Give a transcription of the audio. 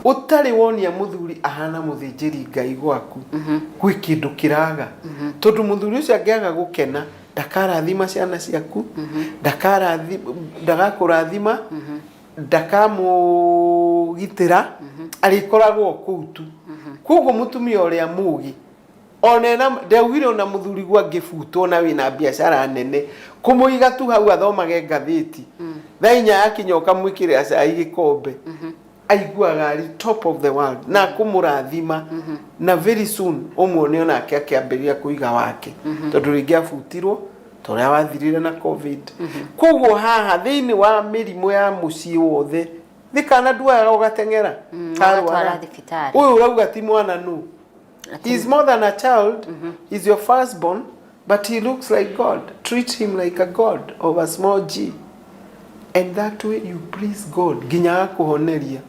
Ũtarĩ wonia mũthuri ahana mũthĩnjĩri Ngai gwaku, gwĩ kĩndũ kĩraga, tondũ mũthuri ũcio angĩaga gũkena, ndakarathima ciana ciaku, ndagakũrathima, ndakamũgitĩra, arĩkoragwo kũu tu. Koguo mũtumia ũrĩa mũgĩ ona ena ndaugire ona mũthuri guo angĩbutwo na wĩna biacara nene, kũmũiga tu hau athomage ngathĩti, thaa 4 yakinya ũkamwĩkĩrĩra cai gĩkombe, aiguaga arĩ top of the world na kũmũrathima, na very soon ũmuone onake akĩambĩrĩria kũiga wake, tondũ rĩngĩ abutirwo ta ũrĩa wathirire na COVID. Koguo haha thĩinĩ wa mĩrimũ ya mũciĩ wothe thĩ kana nduoyaga ũgateng'era Ũgatwara karwara. Thibitarĩ. Ũyũ ũrauga ti mwana nũ? He's more than a child. He's your firstborn, but he looks like God. Treat him like a God of a small g. And that way you please God. Nginya akũhoneria.